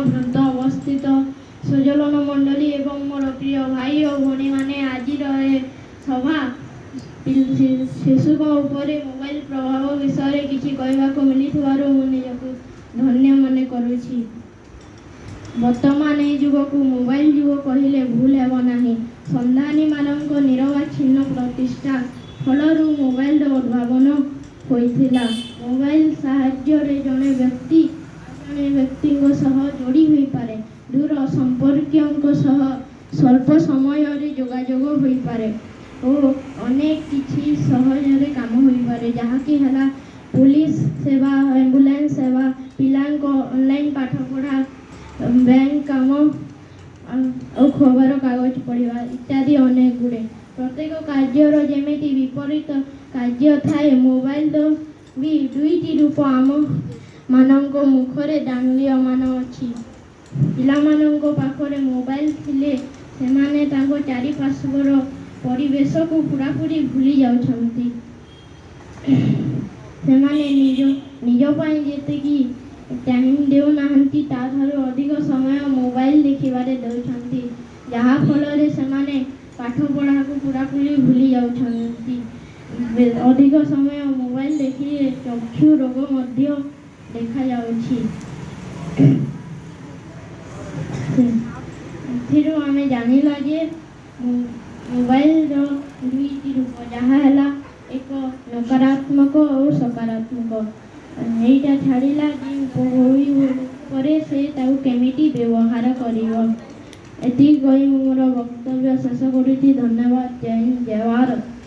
ବୃନ୍ଦ, ଅବସ୍ଥିତ ସଜ୍ଜନ ମଣ୍ଡଳୀ ଏବଂ ମୋର ପ୍ରିୟ ଭାଇ ଓ ଭଉଣୀମାନେ, ଆଜିର ଏ ସଭା ଶିଶୁଙ୍କ ଉପରେ ମୋବାଇଲ ପ୍ରଭାବ ବିଷୟରେ କିଛି କହିବାକୁ ମିଳିଥିବାରୁ ମୁଁ ନିଜକୁ ଧନ୍ୟ ମନେ କରୁଛି। ବର୍ତ୍ତମାନ ଏହି ଯୁଗକୁ ମୋବାଇଲ ଯୁଗ କହିଲେ ଭୁଲ ହେବ ନାହିଁ। ସନ୍ଧାନୀମାନଙ୍କ ନିରବଚ୍ଛିନ୍ନ ପ୍ରତିଷ୍ଠା ଫଳରୁ ମୋବାଇଲର ଉଦ୍ଭାବନ ହୋଇଥିଲା। ମୋବାଇଲ ସାହାଯ୍ୟରେ ଜଣେ ବ୍ୟକ୍ତି ଆଉ ଜଣେ ବ୍ୟକ୍ତିଙ୍କ ସହ ଯୋଡ଼ି ହୋଇପାରେ। ଦୂର ସମ୍ପର୍କୀୟଙ୍କ ସହ ସ୍ୱଳ୍ପ ସମୟରେ ଯୋଗାଯୋଗ ହୋଇପାରେ ଓ ଅନେକ କିଛି ସହଜରେ କାମ ହୋଇପାରେ, ଯାହାକି ହେଲା ପୋଲିସ ସେବା, ଆମ୍ବୁଲାନ୍ସ ସେବା, ପିଲାଙ୍କ ଅନଲାଇନ୍ ପାଠପଢ଼ା, ବ୍ୟାଙ୍କ କାମ ଆଉ ଖବରକାଗଜ ପଢ଼ିବା ଇତ୍ୟାଦି ଅନେକ ଗୁଡ଼ିଏ। ପ୍ରତ୍ୟେକ କାର୍ଯ୍ୟର ଯେମିତି ବିପରୀତ କାର୍ଯ୍ୟ ଥାଏ, ମୋବାଇଲର ବି ଦୁଇଟି ରୂପ ଆମ ମାନଙ୍କ ମୁଖରେ ଦଣ୍ଡାୟମାନ ଅଛି। ପିଲାମାନଙ୍କ ପାଖରେ ମୋବାଇଲ ଥିଲେ ସେମାନେ ତାଙ୍କ ଚାରିପାର୍ଶ୍ୱର ପରିବେଶକୁ ପୁରାପୁରି ଭୁଲି ଯାଉଛନ୍ତି। ସେମାନେ ନିଜ ନିଜ ପାଇଁ ଯେତିକି ଟାଇମ୍ ଦେଉନାହାନ୍ତି, ତାଠାରୁ ଅଧିକ ସମୟ ମୋବାଇଲ ଦେଖିବାରେ ଦେଉଛନ୍ତି, ଯାହାଫଳରେ ସେମାନେ ପାଠ ପଢ଼ାକୁ ପୁରାପୁରି ଭୁଲି ଯାଉଛନ୍ତି। ଅଧିକ ସମୟ ମୋବାଇଲ ଦେଖିଲେ ଚକ୍ଷୁ ରୋଗ ମଧ୍ୟ ଦେଖାଯାଉଛି। ଏଥିରୁ ଆମେ ଜାଣିଲା ଯେ ମୋବାଇଲର ଦୁଇଟି ରୂପ, ଯାହା ହେଲା ଏକ ନକାରାତ୍ମକ ଓ ସକାରାତ୍ମକ। ଏଇଟା ଛାଡ଼ିଲା ଯେ ଉପଭୋଗୀ ପରେ ସେ ତାକୁ କେମିତି ବ୍ୟବହାର କରିବ। ଏତିକି କହି ମୁଁ ମୋର ବକ୍ତବ୍ୟ ଶେଷ କରୁଛି। ଧନ୍ୟବାଦ। ଜୟ ହିନ୍ଦ, ଜୟ ଭାରତ।